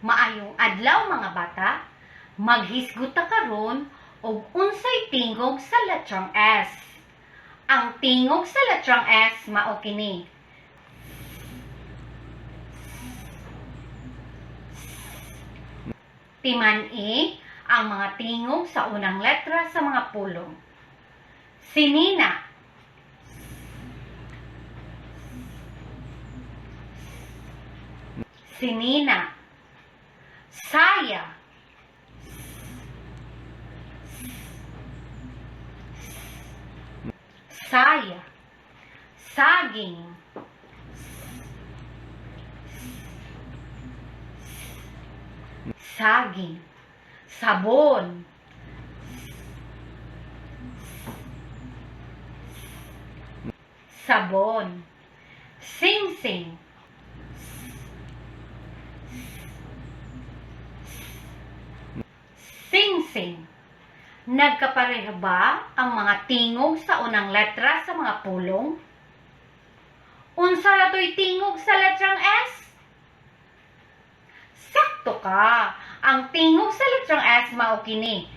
Maayong adlaw, mga bata. Maghisgot ta karon og unsay tingog sa letrang S. Ang tingog sa letrang S mao kini. Timan-i ang mga tingog sa unang letra sa mga pulong. Sinina. Sinina. Saya. Saya. Saging. Saging. Sabon. Sabon. Singsing. Singsing. Nagkapareho ba ang mga tingog sa unang letra sa mga pulong? Unsa ra to'y tingog sa letrang S? Sakto ka! Ang tingog sa letrang S mao kini.